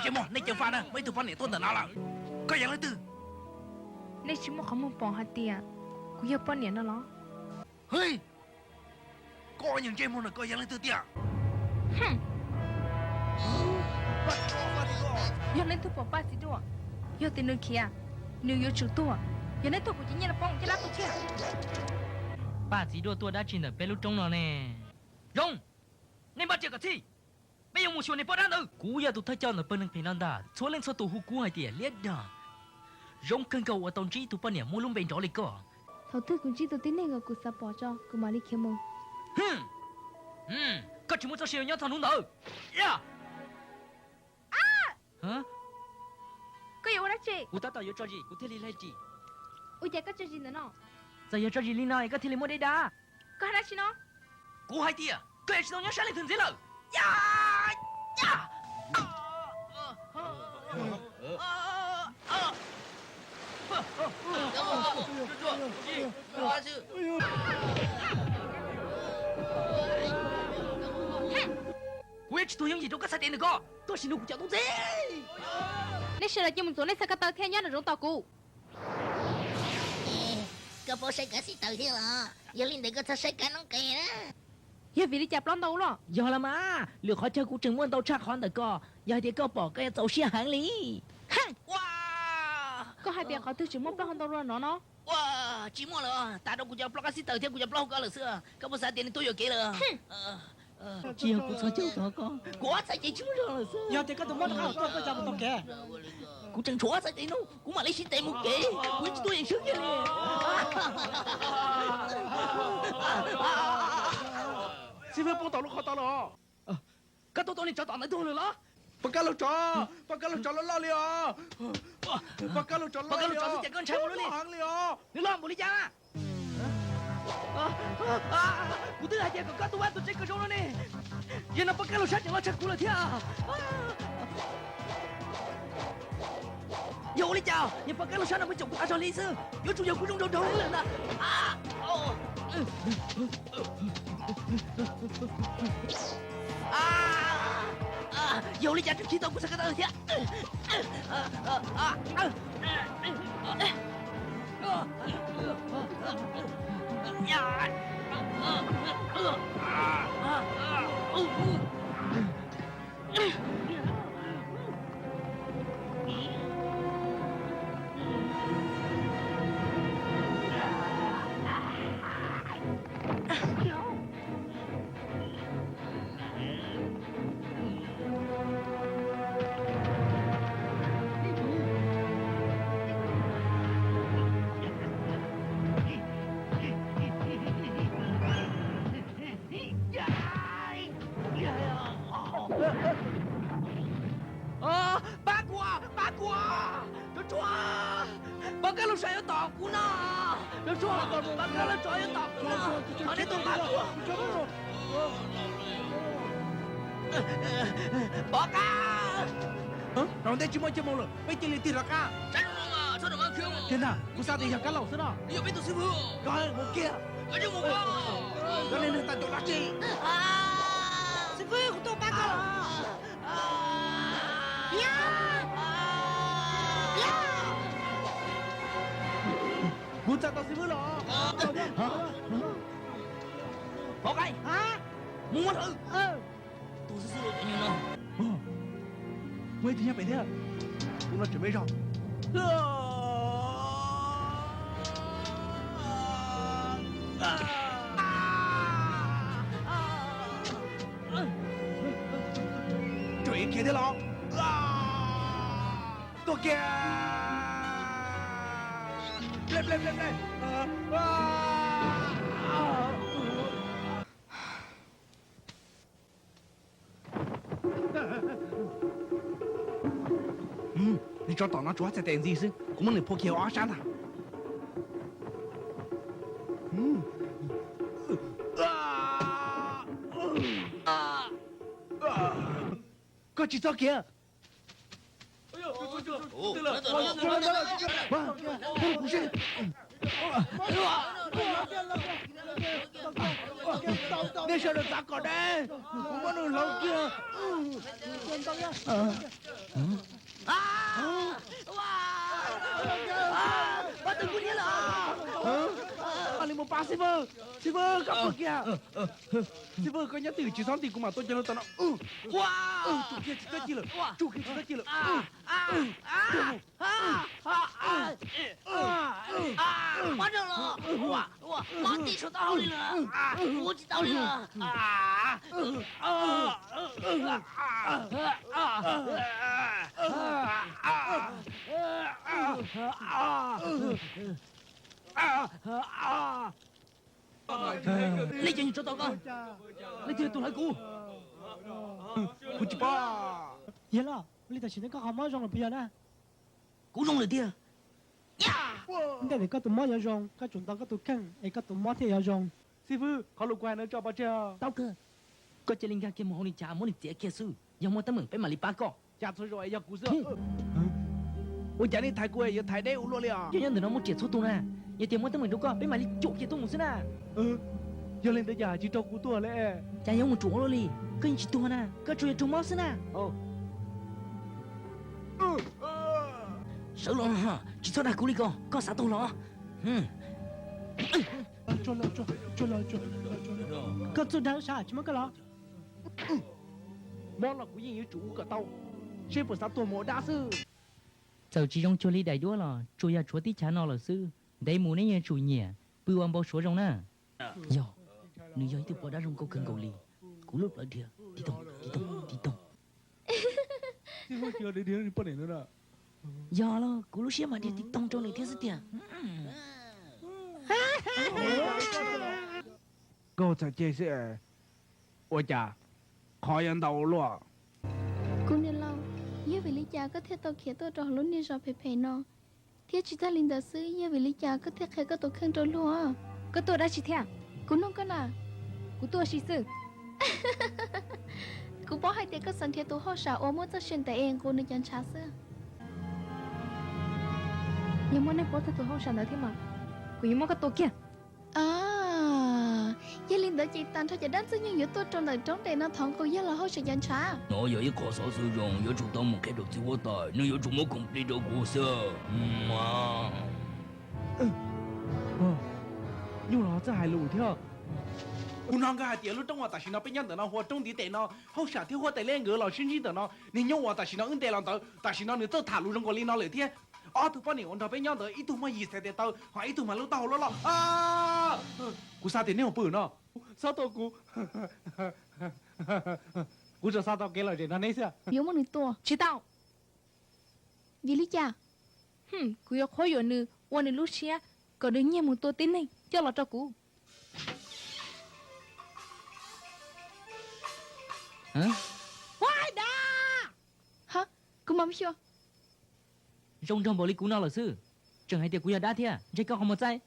Ces muaj nej caw faj na, muaj ib tug poj niam tuaj ntawm no lawm. Koj yog leej twg? Nej tsis muaj qhov muag pom hais tias kuv yog poj niam no los? Hwj, koj nyeem ntsej muag na, koj yog leej twg tiag? Yog leej twg pom Paj Txiv Duaj, yog tias nws khiav, nws yuav tsum tuag. Yog nej tuag kuv ces nyiaj los poob caj dab tu thiab. Paj Txiv Duaj tuaj dab tsi ntawm peb lub roob no ne? Zoo, nej npaj tsiaj kom txhij, peb yuav mus xyuas niag poj dab ntawd. Kuv yog tus thawj coj ntawm pawg neeg phem no ntag, txhua leej txhua tus hu kuv hais tias liab dag. Zoo kawg nkaus uas tau ntsib tus poj niam muaj lub npe nrov li koj. Thaum twg kuv ntsib tus tib neeg uas kuv xav pom tso kuv mam li khiav mus. Koj tsis muaj txoj sia nyob txog hnub ntawd. Koj yuav ua dab tsi? Kuv tab tom yuav tso zis kuv thiaj li hle ris. Ua cas koj tso zis ntawm no? Txawm yog tso zis li no es koj thiaj li muaj dej dab. Koj hais dab tsi no? Kuv hais tias koj yuav tsis tau nyob sab leej twg ntxiv lawm. Kuv yuav tsis tuag yooj yim rau koj txhais tes ntawm ko, koj sim nug kuv cov tub txib. Nej sawv daws cia mus ntxuav nej txhais ko taw thiab nyob nram zoov tos kuv. Koj paub saib kav xib taws thiab los? Yog li ntawd koj txhob saib kav noob qes na. Yog vim li cas plaub ntau los? Yog los mas, lwm qhov chaw kuv tseem muaj ntau tshaj qhov ntawm ko. Yog hais tias koj pom koj yuav txaus siab heev li. Koj hais tias qhov twg tseem muaj plaub hau ntau dua no no? Ua, tsis muaj lawm, tas rau kuv cov plaub qab xib taws thiab kuv cov plaub hau ko lawm xwb. Koj puas xav tias nws tuaj yuam kev lawm? Tsis yog kuv txhob caum txog koj, kuv ob txhais tes tsis muaj zog lawm xwb. Yog tias koj tus mob rov qab los tuaj koj cas mus tau kev? Kuv tseem tshuav ob txhais tes no, kuv mam li siv tes mus kev, kuv tsis tuaj yeem swb kiag li. Xib fwb poob tau lub qhov tod los. Koj tua tau niag tsov tom ntawd tuag lawm los? Paj Kab Laug tsov, Paj Kab Laug tsov loj loj li os. Paj Kab Laug tsov loj loj li os. Heev li os. Nws loj npaum li cas? Kuv twb hais tias kom koj tuaj vaj tuaj tsev kom zoo no ne. Yog no Paj Kab Laug sab tseem loj tshaj kuv lawm thiab. Yog ua li cas niag Paj Kab Laug sab no pheej caum kuv tas zog li xwb? Yuav tsum yog kuv zoo nraug nraug lawm ntag. Yog ua li cas tseem khi tau kuv txhais ko taw thiab? Pab kuv, pab kuv, tsuag tsuag, Paj Kab Laug sab yuav tom kuv no, tsuag tsuag, Paj Kab Laug tsov yuav tom kuv no, thov nej tuaj pab kuv. Pov Qab, rau ntej tsis muaj chaw mus lawm, peb cia li tig rov qab. Tiag ntag, kuv xav tias yog Kab Laug xwb no. Koj mus kiag, koj niag neeg tag caum dab tsi. Xib fwb, kuv tuaj pab koj los. Kuv txais tau xib fwb los. Pov Qab, mus muab rawv. Tus xib fwb los cov nyuag no. Muaj ib tug nyob pem thiab. Tus no tseem me zog. Tseem khiav thiab los? Tuaj kiag! Ple, ple, ple, ple! Niag tsov tom no tsuas txhais tes ntxiv xwb, kuv muab nws phua kiag ob sab ntag. Koj tsis txhob khiav. Kuv seb. Nej sawv daws txav kom deb, kuv muab nws hlawv kiag. Pab tw kuv niam lawm. Li mus pab xib fwb, xib fwb koj pw kiag. Xib fwb koj nyob twj ywm tsis txhob nti kuv mam tuaj cog lub tau no. Tsum kiag tsis txhob ci lawm, tsum kiag tsis txhob ci lawm. Pab nrog los, pab tib saum taub hau li lawm, ua tsis tau li lawm. Leej cov nyuag tsov tom koj, leej twg tus hlawv kuv? Kuv tsis paub. Yog los, ua li tam sim no koj qhov mob zoo lawm puas yog na? Kuv zoo lawm tiag. Ntej thaum koj tus mob yuav zoo, koj tsum ntaus koj tus kheej es koj tus mob thiaj yuav zoo. Xib fwb, qhov lus kuv hais no tso pov tseg. Tau kawg. Koj cia li nkag kiag mus hauv li chav muab nws txiav kiag xwb, yog muaj teeb meem peb mam li pab koj. Cas txhua zaus es yog kuv xwb. Ua cas nej thaiv kuv yuav thaiv deb ua luaj li os? Cov nyob ntawm no muaj riam txhua tus na, yog tias muaj teeb meem rau koj peb mam li cuam kiag tuaj mus xwb na. Yog li ntawd cas tsis rau kuv tuaj li? Cas yuav mus ruam ua luaj li, koj yeej tsis tuag na, koj tsuas yog raug mob xwb na. Sawv los, tsis txhob dag kuv li ko, koj xav tuag los? Koj txuj dag sav tsis muab koj los. Mob los kuv yeej yuav tsum ua kom tau, seb puas xav tuag mus ua dab xwb. Txawm tsis zoo cuag li daim duab los tsuas yog tshuav tib chav no lawm xwb, ntev mus neb yeej tsum nyiam, pw ua npau suav zoo na. Yog, nws yog ib tug poj dab zoo nkauj kawg nkaus li. Kuv lub plawv dhia tig toog tig toog tig toog. Yog los kuv lub siab mas dhia tig toog rau nws thiab xwb tiag. Koj txhais ceg xwb, ua cas qhov yuav ntau ua luaj? Kuv niam laus, yog vim li cas koj thiaj tau khiav tuaj rau hauv lub niag zos phem phem no? Thiab tsis tag li ntawd xwb, yog vim li cas koj thiaj qhia koj tus kheej rau luag? Koj tuaj dab tsi thiab? Kuv nug koj na. Kuv tuaj ua si xwb. Kuv paub hais tias koj xav nrhiav tus hauj sam uas muaj txoj sia ntev es nqus nws cov ntshav xwb. Yog muaj neeg paub txog tus hauj sam ntawd thiab mas, kuv yuav muab koj tua kiag. Yog li ntawd ces tag nrho cov dab ntxwg nyoog yuav tuaj rau ntawm roob tes no thov nqus yog los hauj sam cov ntshav. No yog ib qho xov xwm zoo, yuav tsum tau mus qhia rau txiv huab tais, nws yuav tsum muab khoom plig rau kuv xwb. Nyuj los txawj hais lus thiab. Kuv hnov nkawd hais tias lub roob uas tam sim no peb nyob ntawm no hu ua roob ntiv tes no, hauj sam thiab huab tais liab nkawd los sib ntsib ntawm no. Niag nyuj uas tam sim no wb ntes los ntawd, tam sim no nws txawj tham lus zoo nkaus li no lawm thiab. Ob tug poj niam uas nrog peb nyob ntawd, ib tug muaj yim xees tes taw, ho ib tug mas lub taub hau loj loj. Kuv xav tias neb mus pw no. Txhob tua kuv. Kuv tsuas xav tau kev lom zem nrog neb xwb. Yuav muab nws tua. Tsis tau. Vim li cas? Kuv yuav qhuab yuam nws, ua nws lub siab, kom nws nyiag mus tua tib neeg coj los rau kuv. Ua dab! Ha, kuv mas xyuas. Zoo nraug npaum li kuv no lawm xwb, tseem hais tias kuv yog dab thiab, ntshe koj qhov muag txaib.